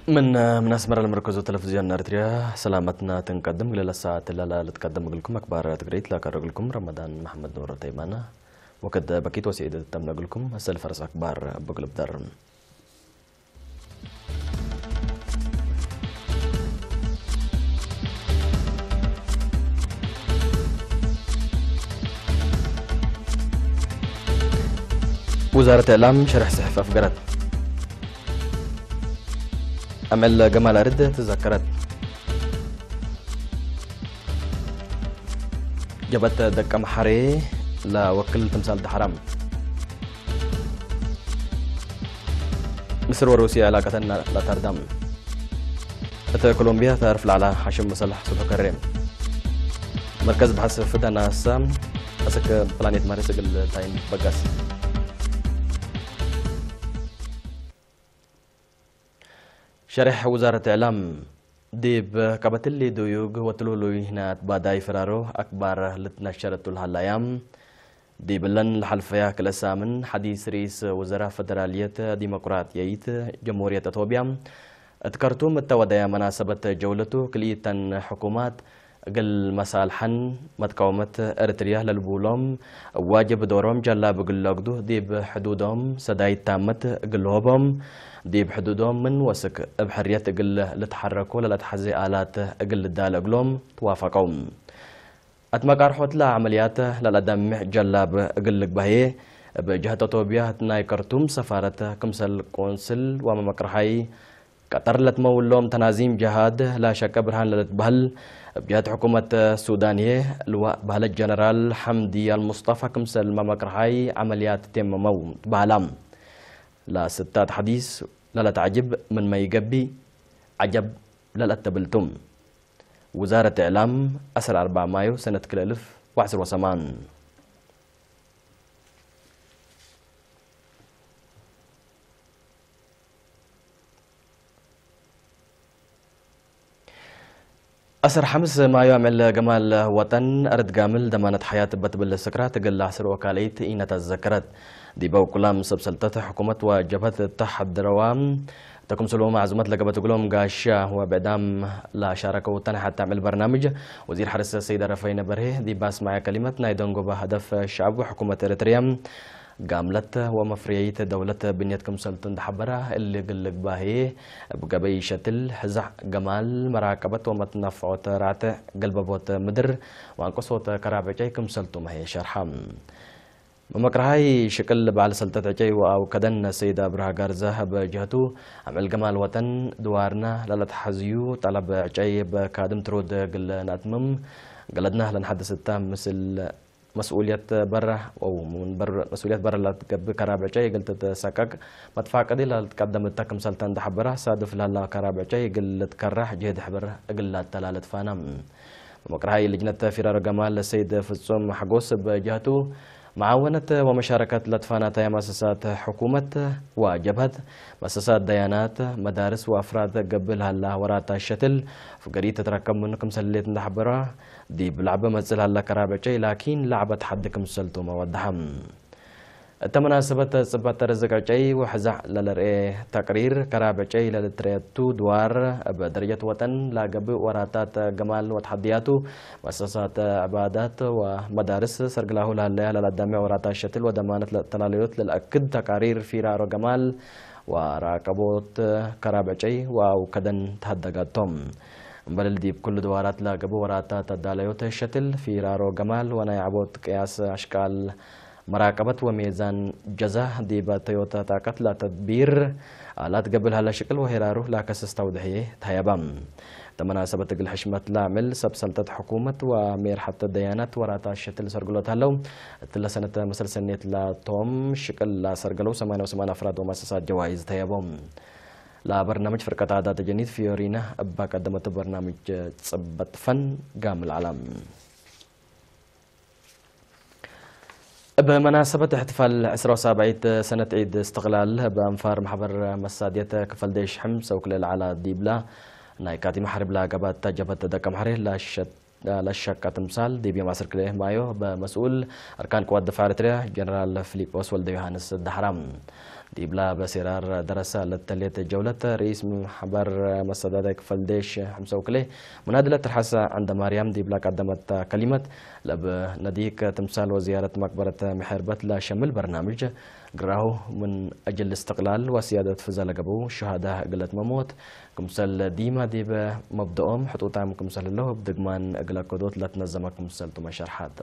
من من أسمر المركز تلفزيون أريتريا سلامتنا تنقدم للساعة لا لا لتقدم لكم أخبار تقريت لا كرقلكم رمضان محمد نور تيمانا. وكد بكيت وسيد تم نقلكم السلفرس أخبار بقلب در. وزارة الإعلام شرح صحف أفقرت. أمل جمال أرد تذكرت. جبت دك محري لا وكل تمثال دحرام. ምስር ወሩስያ ዕላቀተን ላታርዳም። እተ ኮሎምቢያ ታርፍ ላዕላ ሓሽም መሰላሕ ስብሑ ከሬም። መርከዝ ብሓስ ፍተና ሳ ኣሰከ ፕላኔት ማርስ እግል ታይም በጋስ። ሸሪሕ ውዛረት ዕላም ዲብ ቀበትሊ ዱዩግ ወትሉሉይ ናት ባዳይ ፈራሮ ኣክባር ልትነሸረቱ ልሃላያ ዲብለን ለሓልፈያ ክልተ ሳምን ሓዲስ ርኢስ ውዘራ ፈደራልየት ዲሞክራትየይት ጀምሁርየት ኣቶብያ እት ከርቱም እተወደያ መናሰበት ጀውለቱ ክልኢተን ሕኩማት እግል መሳልሐን መትቃወመት ኤርትርያ ለልቡሎም ዋጅብ ዶሮም ጀላብ እግል ለግዱ ዲብ ሕዱዶም ሰዳይት ታመት እግል ሆቦም ዲብ ሕዱዶም ምን ወስክ እብ ሕርየት እግል ልትሐረኮ ለለትሐዜ ኣላት እግል ልዳለ እግሎም ትዋፈቀው። እት መቃርሖት ለዐመልያት ለለደምዕ ጀላብ እግል ልግባህዬ እብ ጀህት ኣቶብያ እት ናይ ከርቱም ሰፋረት ክምሰል ቆንስል ወመመቅርሓይ ቀጠር ለትመውሎም ተናዚም ጀሃድ ላሸቀ ብርሃን ለልትበህል እብ ጀህት ሕኩመት ሱዳን ህዬ ልዋእ በህለት ጀነራል ሐምዲ አልሙስጠፋ ክምሰል መመቅርሓይ ዐመልያት ቴመመው ትበህላ። ለስታት ሐዲስ ለለተዐጅብ ምንመ ኢገብእ ዐጀብ ለልአተብል ቱ። ውዛረት እዕላም፣ ዐስር አርባዕ ማዮ ሰነት ክልኤ እልፍ ወዐስር ወሰማን። ዐስር ሐምስ ማዮ አምዕል ገማል ወጠን አርድ ጋምል ደማነት ሐያት በትብል ስክራት እግል ዐስር ወካልኢት ኢነታ ዘከረት። ዲበ ኩላም ሰብ ሰልጠት ሕኩመት ወጀብሀት ተሐድረዋ ተክምስሉ ማዕዙመት ለገበት እግሎም ጋሻ ወብዕዳም ለሻረከው ተንሐት አምዕል በርናምጅ ወዚር ሐርስ ሰይድ አረፈይነ በርሄ ዲብ አስማዐ ከሊመት ናይ ደንጎበ ሀደፍ ሸዐብ ወሕኩመት ኤርትርያ ጋምለት ወመፍርየይት ደውለት ብንየት ክምሰልቱ እንደሐበራ፣ እሊ እግል ልግባሄ እብ ገበይ ሸትል፣ ሕዛዕ ገማል፣ መራቀበት ወመትነፍዖት ራዕተ፣ ገልበቦት ምድር ወአንቀሶት ከራብ ዕጨይ ክምሰልቱ መሄ ሸርሐ። መመቅርሃይ ሽቅል በዓል ሰልጠት ዕጨይ ወአውከደን ሰይድ አብርሃ ጋርዛ እብ ጀህቱ፣ አምዕል ገማል ወጠን ድዋርና ለለትሐዝዩ ጠለብ ዕጨይ እብ ካድም ትሩድ እግል ነአትምም፣ ገለድና ለንሐድስ እታ ምስል መስኡልየት በረ ወው ምን በር መስኡልየት በረ ለትገብእ ከራብ ዕጨይ እግል ትትሰቀቅ መትፋቀዲ ለልትቀደም እተ ክምሰልተ እንደሐበረ ሳድፍ ለህላ ከራብ ዕጨይ እግል ልትከረሕ ጅህድ ሕበር እግል ላተላለት ፋና። መመቅርሃይ ልጅነት ፊራሮ ገማል ሰይድ ፍጹም ሐጎስ በጀህቱ መዓወነት ወመሻረከት ለትፋናተያ መሰሳት ሕኩመት ወጀብሀት መሰሳት ደያናት መዳርስ ወአፍራድ ገብእ ለህላ ወራታ ሸትል ፍገሪ ተትረከብ ምኑ ክምሰልሌት እንደሐበረ ዲብ ለዐበ መጽእ ለሀለ ከራብ ዕጨይ ላኪን ለዐበ ተሐዲ ክምሰልቱ መወደሐ። እተ መናሰበት ጽበት ርዝቅ ዕጨይ ወሕዛዕ ለልርኤ ተቅሪር ከራብ ዕጨይ ለልትረኤቱ ድዋር እብ ደረጀት ወጠን ለገብእ ወራታት ገማል ወተሐድያቱ መሰሳት ዕባዳት ወመዳርስ ሰርግላሁ ለሀለያ ለለዳሜዕ ወራታት ሸትል ወደማነት ለተላለዮት ለልአክድ ተቃሪር ፊራሮ ገማል ወራቀቦት ከራብ ዕጨይ ወአውከደን ተሀደጋቶም። እምበልል ዲብ ኩሉ ድዋራት ለገብእ ወራታት ተዳለዮት ሸትል ፊራሮ ገማል ወናይ ዐቦት ቅያስ አሽቃል መራቀበት ወሜዛን ጀዛ ዲበ ተዮታ ጣቀት ለተድቢር አላት ገብእ ለሀለ ሽቅል ወሄራሩ ለከሰስ ተውድሕዬ ተሀየባ። እተ መናሰበት እግል ሕሽመት ለአምዕል ሰብ ሰልጠት ሕኩመት ወሜርሐተ ደያናት ወራታ ሸትል ሰርግሎት ሀለው። እትለ ሰነተ መሰል ሰኔት ላቶም ሽቅል ላሰርገለው ሰማንያ ወሰማንያ አፍራድ ወመሰሳት ጀዋይዝ ተየቦም። ለበርናምጅ ፍርቀት አዳ ተጀኒት ፊዮሪና እባ ቀደመቱ በርናምጅ ጽበት ፈን ጋም ለዓለም። ብመናሰበት እሕትፋል ዕስራ ወሳብዒት ሰነት ዒድ እስትቕላል፣ ብኣንፋር ማሕበር መሳድየት ክፈል ደሽ ሕምሰው ክልል ዓላ ዲብላ ናይ ካቲማ ሓርብላ ገባት ጀበት ደቀም ሓሬ ላሸት ለሸቀ ትምሳል ዲብ ዮም ዓሰርተ ክልተ ማዮ በመስኡል ኣርካን ቅዋት ድፋዕ ኤርትርያ ጀነራል ፊሊጶስ ወልደ ዮሃንስ ዳሕራ ዲብላ በሴራር ደረሳ ለተሌት ጀውለት ርኢስ ማሕበር መሰዳዳይ ክፈል ደሽ ሕምሰው ክልተ ሙናድለ ትርሓሰ ዓንደ ማርያም ዲብላ ቀደመት ከሊመት ለብ ነዲክ ትምሳል ወዚያረት መቅበረት ምሕርበት ለሸምል በርናምጅ ግራሁ ምን أجل الاستقلال وسيادة فزلقبو شهداء قلت مموت ክምሰል ዲማ ዲበ መብደኦም ሕጡጣም ክምሰል ህለው ብድግማን እግለ ከዶት ለትነዘመ ክምሰል ቱመ ሸርሓት።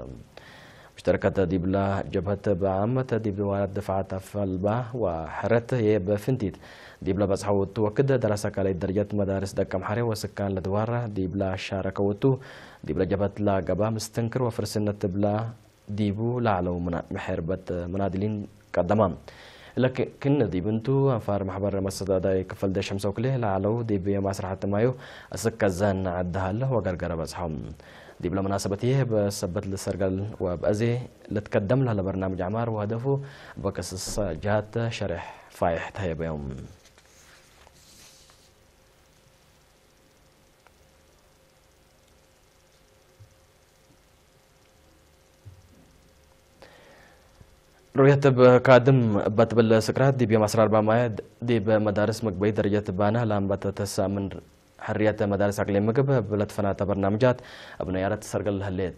ሙሽተረከተ ዲብላ ጀብሀት በዓመት ዲብ ዋራት ድፍዓት ኣፈልባ ወሕረት የበ ፍንቲት ዲብላ በጽሐ ወቱ ወክድ ደረሰ ካልይ ደረጀት መዳርስ ደቀም ሐሬ ወስካን ለድዋራ ዲብላ ሻረከ ወቱ ዲብላ ጀብሀት ላገባ ምስትንክር ወፍርስነት ትብላ ዲቡ ላዕለው ምና-፣ ምሕርበት ምናድሊን ቀደማ። ለክ-፣ ክን ዲብንቱ ኣንፋር ማሕበር መሰዳዳይ ክፈል ደሸም ሰውክሌ ላዕለው ዲብ የማስራሕት ማዩ እስከዘን ዓድሃለ ወገርገረ በጽሖም። ዲብ ለመናሰበት ይህ በሰበት ልሰርገል ወበእዜ ልትከደም ለለ በርናምጅ ዓማር ወህደፉ በክስስ ጃት ሸሪሕ ፋይሕ ተህየበዮም። ሩየት ብ ካድም በትብል ስቅራት ዲብ ዮም አስራ አርባ ማየ ዲብ መዳርስ ምግበይ ደረጀት ባና ላምበተ ተሳምን ሕርየት መዳርስ አቅሊም ምግብ ብለትፈናተ በርናምጃት እብ ነያረት ሰርገል ህሌት።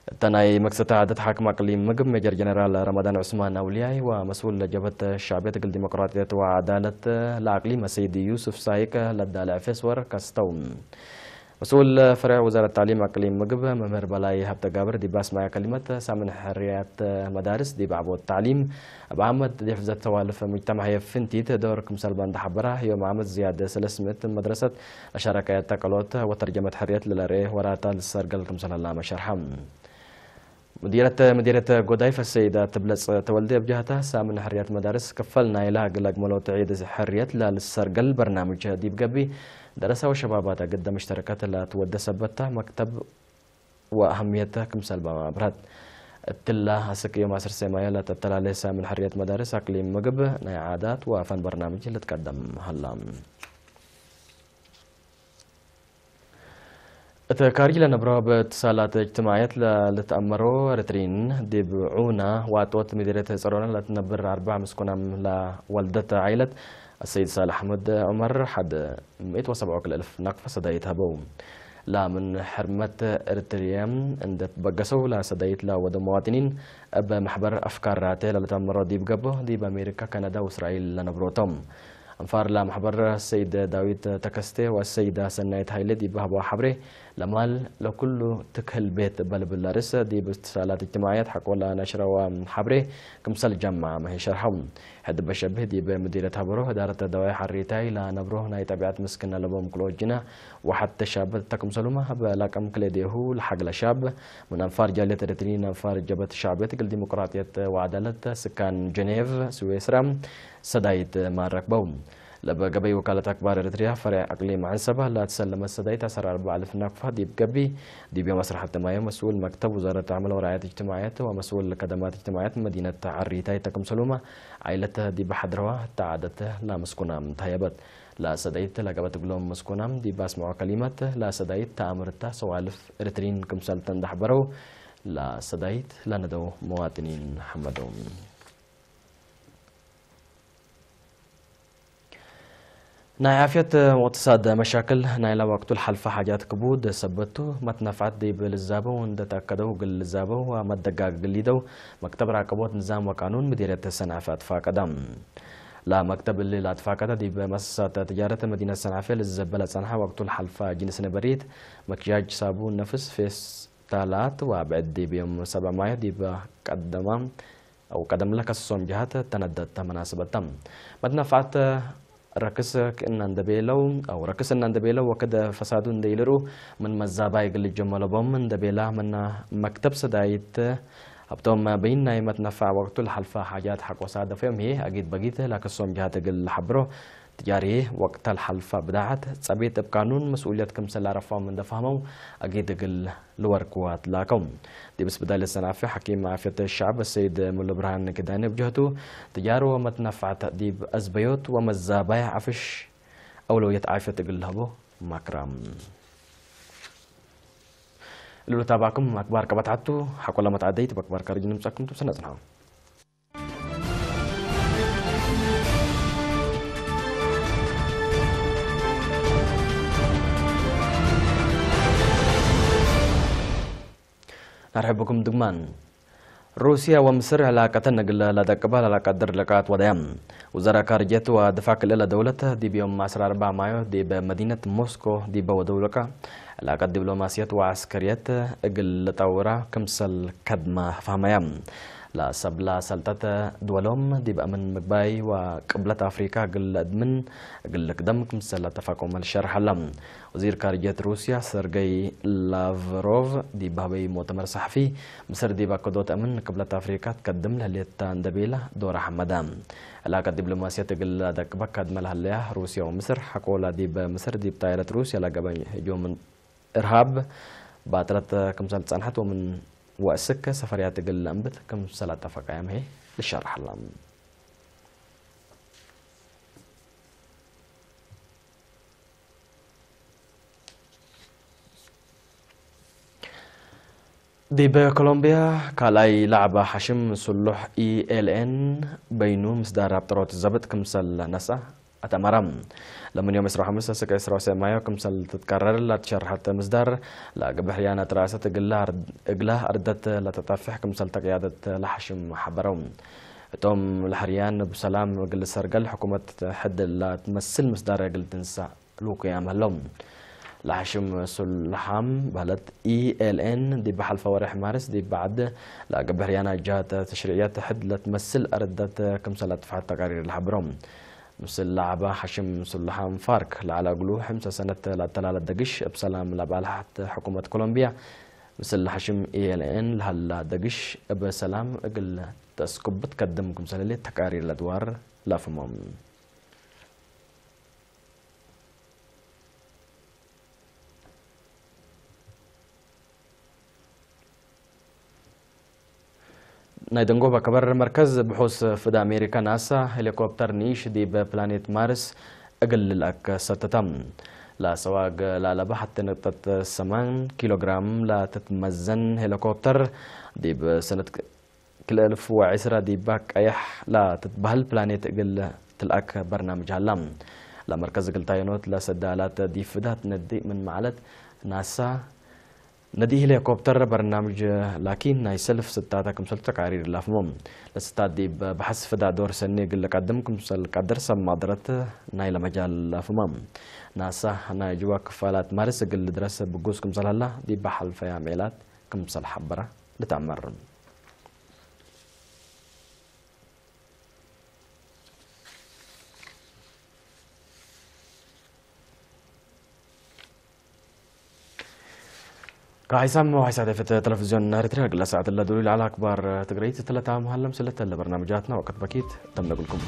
እተ ናይ መክሰተ ዓደት ሓክም አቅሊም ምግብ ሜጀር ጀነራል ረመዳን ዑስማን አውልያይ ወመስኡል ለጀበት ሻዕብየት እግል ዲሞቅራጥየት ወዓዳለት ለአቅሊም ሰይድ ዩሱፍ ሳይቅ ለዳለ ዕፌስ ወር ከስተው። መስኡል ፈሪዕ ወዛረት ታዕሊም አቅሊም ምግብ መምህር በላይ ሀብተጋብር ዲብ አስማያ ከሊመት ሳምን ሕርያት መዳርስ ዲብ ዓቦት ታዕሊም እብ ዓመት ዲብ ዘተዋልፍ ሙጅተማዕ ህየ ፍንቲት ዶር ክምሰል ባንዳ ሐበራ ዮም ዓመት ዝያደ ሰለስምእት መድረሰት ለሻረካየት ተቀሎት ወተርጀመት ሕርየት ለለርኤ ወራታ ልሰርገል ክምሰል ላመ ሸርሐ። ሙዲረት፣ ሙዲረት ጎዳይፍ ሰይዳ ትብለጽ ተወልደ እብ ጀህታ ሳምን ሕርየት መዳርስ ክፈል ናይላ ግለግ መሎት ዒድ ሕርየት ላልሰርገል በርናምጅ ዲብ ገቢ ደረሳ ወሸባባት አግደ መሽተረከት ላትወደ ሰበታ መክተብ ወአህምየተ ክምሰል በማብራት እትላ አስክ ዮም አስር ሰማየ ላተተላለ ሳምን ሕርየት መዳርስ አቅሊም ምግብ ናይ ዓዳት ወፈን በርናምጅ ልትቀደም ሀላ። እተ ካርጅ ለነብሮ ብትሳላት እጅትማዕየት ለልትአመሮ ኤርትሪን ዲብ ዑና ዋጦት ምድርየት ጸሮና ለትነብር አርባዕ ምስኩናም ለወልደት ዓይለት አሰይድ ሳልሕ አሕመድ ዑመር ሐድ ምእት ወሰብዓ ወክልኤ እልፍ ናቅፈ ሰዳይት ሀበው። ላምን ሕርመት ኤርትርየ እንደትበገሰው ለሰዳይት ለወደ መዋጥኒን እብ መሕበር አፍካራተ ለልተአመሮ ዲብ ገቦ ዲብ አሜሪካ፣ ካናዳ ወእስራኤል ለነብሮቶም። አንፋር ለማሕበር ሰይድ ዳዊት ተከስቴ ወሰይዳ ሰናይት ሃይለ ዲብ ሀበዋ ሐብሬ ለማል ለኩሉ ትክህል ቤት በልብል ርእስ ዲብ እትሳላት እጅትማዕያት ሐቆላ ነሽረዋ ሐብሬ ክምሰል ጀማ መሄ ሸርሐው። ሕድ በሸብህ ዲብ ምዲረት ሀበሮ ህዳረት ደዋይ ሐሪታይ ለነብሮ ናይ ጠቢዓት ምስክና ለቦም ክልኦት ጅና ወሐት ተሻበት ተክምሰሉማ በላቀም ክሌዴሁ ለሐግለ ሻብ ምን አንፋር ጃልየት ኤርትሪ ነንፋር ጀበት ሻዕብየት እግል ዲሞቅራጥየት ወዓዳለት ስካን ጀኔቭ ስዌስራ ሰዳይት ማረክበው። ለበገበይ ወካለት አክባር ኤርትርያ ፈሪዕ አቅሊም ዐንሰባ ላትሰለመት ሰዳይት አሰር አርባ አልፍ ናኩፋ ዲብ ገቢ ዲብ ዮም አስራሐት ማዮ መስኡል መክተብ ውዛረት አዕመል ወራዕየት እጅትማዕየት ወመስኡል ከደማት እጅትማዕየት መዲነት ዐሪታይ ተክምሰሉማ ዓይለተ ዲብ ሐድረዋ ተዓደተ ላምስኩናም ታየበት። ለሰዳይት ለገበት እግሎም ምስኩናም ዲብ አስምዖ ከሊመት ለሰዳይት ተአምርታ ሰዋልፍ ኤርትሪን ክምሰል ተንዳሕበረው ለሰዳይት ለነደው መዋጥኒን ሐመዶም። ናይ ዓፍየት ወቅትሳድ መሻክል ናይላ ወቅቱ ለሓልፈ ሓጃት ክቡድ ሰበቱ መትነፍዐት ዲብ ልዛበው እንደ ተአከደው እግል ልዛበው መደጋግ ግሊደው መክተብ ራቀቦት ንዛም ወቃኑን ምዲርየት ሰንዐፈ አትፋቀዳ። ለመክተብ እሊ ለአትፋቀደ ዲብ መሰሳት ትጃረት መዲነት ሰንዐፈ ልዘበለ ጸንሐ ወቅቱ ለሓልፈ ጅንስ ነበሪት መክያጅ ሳቡን ነፍስ ፌስታላት ወአብዕድ ዲብ ዮም ሰብዕ ማዮ ዲብ ቀደማ አው ቀደም ለከሰሶም ጀሃት ተነደት ተመናስበተም። መትነፍዐት ረክስ ክእና እንደቤለው አው ረክስ እና እንደቤለው ወክደ ፈሳዱ እንደይልሩ ምን መዛባይ ግልጀመለቦም እንደቤላ ምና መክተብ ሰዳይት ኣብቶም በይን ናይ መትነፋዕ ወቅቱ ለሓልፋ ሓጃት ሓቆሳ ደፈዮም ሄ ኣጊት በጊት ላከሶም ጅሃት እግል ለሓብሮ ትጃሪ ወቅት ለሓልፋ ብዳዓት ጸቤት እብ ቃኑን መስኡልየት ክምሰል ኣረፋም እንደፋህመው ኣጊት እግል ልወርክዋት ላከው። ዲብስ ብዳይለ ሰናፊ ሓኪም ዓፍየት ሻዕብ ሰይድ ሙሉ ብርሃን ክዳኔ ብጀህቱ ትጃሪ ወመትነፋዕት ዲብ ኣዝበዮት ወመዛባያ ዓፍሽ ኣውለውየት ዓፍየት እግል ለህቦ ማክራም። ልሉ ታባኩም ኣክባር ቀባትዓቱ ሓቆላ መትዓደይት በክባር ካርጅ ንምጻኩም ትብሰና ጽንሓ። ናርሕብኩም ድግማን ሩስያ ወምስር ዕላቀተን እግል ለደቅባ ለቀድር ልቃት ወደያም። ውዘራ ካርጀት ወድፋ ክልለ ደውለት ዲብ ዮም ዓስራ ኣርባዕ ማዮ ዲብ መዲነት ሞስኮ ዲበ ወደውልቃ ዕላቀት ዲብሎማስየት ወዓስከርየት እግል ልጠውራ ክምሰል ከድማ ፋህመያ። ለሰብላ ሰልጠት ድወሎም ዲብ ኣምን ምግባይ ወቅብለት ኣፍሪካ እግል ለእድምን እግል ልቅደም ክምሰል ለተፋቆመ ልሸርሐላ። ወዚር ካርጀት ሩስያ ሰርገይ ላቭሮቭ ዲብ በህበይ ሙእተመር ሰሕፊ፣ ምስር ዲብ ኣከዶት እምን ቅብለት ኣፍሪካ ትከድም ለህሌታ እንደቤላ ዶር ኣሕመዳ። ዕላቀት ዲብሎማስየት እግል ለደቅበ ከድመ ለህለያ ሩስያ ወምስር፣ ሓቆላ ዲብ ምስር ዲብ ጣይረት ሩስያ ለገበኝ ህጁም እርሃብ ባጥረት ክምሰል ጸንሐት ወምን ወእስክ ሰፈርያት እግል ለእንብት ክምሰል ኣተፈቃያ ምሄ ልሸርሐላ። ዲብ ኮሎምቢያ ካልኣይ ላዕባ ሓሽም ስሉሕ ኢ ኤል ኤን በይኑ ምስዳር ኣብ ጥሮት ዘብጥ ክምሰል ነሳ ኣተመራ። ለምን ዮም ዕስራ ወሓምስተ ስቅ ዕስራ ወሰማዮ ክምሰል ትትቀረር ላትሸርሐት ምስዳር ላግብሕርያን ኣትራእሰት እግላ እርደት ለተጠፍሕ ክምሰል ተቅያደት ለሓሽም ሓበረው። እቶም ለሕርያን ብሰላም እግል ሰርገል ሕኩመት ሕድል ላትመስል ምስዳር እግል ትንሳ ልውኩያም ህሎም። ለሓሽም ሱልሓም በህለት ኢ ኤል ኤን ዲብ ሓልፈ ወርሕ ማርስ ዲብ ባዕድ ላግብሕርያን ኣጃት ተሽሪዕያት ሕድ ለትመስል ኣርደት ክምሰል ኣትፍሓት ተቃሪር ለሓብሮም። ምስል ለዓባ ሓሽም ሱልሓም ፋርክ ለዓላ እግሉ ሕምሰ ሰነት ለኣተላለ ደግሽ እብ ሰላም ለባልሓት ሕኩመት ኮሎምቢያ ምስል ሓሽም ኢ ኤል ኤን ለሃላ ደግሽ እብ ሰላም እግል ተስኩብት ከድም ክምሰለሌ ተቃሪር ለድዋር ላፍሞም። ናይ ደንጎባ ከበር መርከዝ ብሑስ ፍዳ ኣሜሪካ ናሳ ሄሊኮፕተር ንኢሽ ዲብ ፕላኔት ማርስ እግል ልልኣክ ሰተታ። ላሰዋግ ላለባ ሓቲ ነጥብ ሰማን ኪሎግራም ላትትመዘን ሄሊኮፕተር ዲብ ሰነት ክልተ ኣልፍ ወዕስራ ዲባ ቀያሕ ላትትበህል ፕላኔት እግል ትልኣክ በርናምጅ ሃላ። ለመርከዝ እግል ታየኖት ለሰዳላት ዲፍዳት ነዲ ምን መዓለት ናሳ ነዲ ሄሊኮፕተር በርናምጅ ላኪን ናይ ሰልፍ ስታታ ክምሰል ተቃሪር ላፍሞ። ለስታት ዲብ ባሕስ ፍዳ ዶር ሰኒ እግል ለቀድም ክምሰል ቀድር ሰብ ማድረት ናይ ለመጃል ላፍማ። ናሳ ናይ ጅዋ ክፋላት ማርስ እግል ድረስ ብጉስ ክምሰል ሃላ ዲብ ሓልፈያ ሜላት ክምሰል ሓበራ ልትኣመር። ካብ ሓይሳም ወሓይሳ ደፈተ ቴሌቪዝዮን ኤርትራ ግላ ሰዓት ለዱሉ ለዓል ኣክባር ትግራይ ትለታ መሃለም ስለተለ በርናምጃትና ወቅት በኪት ተምነግልኩም።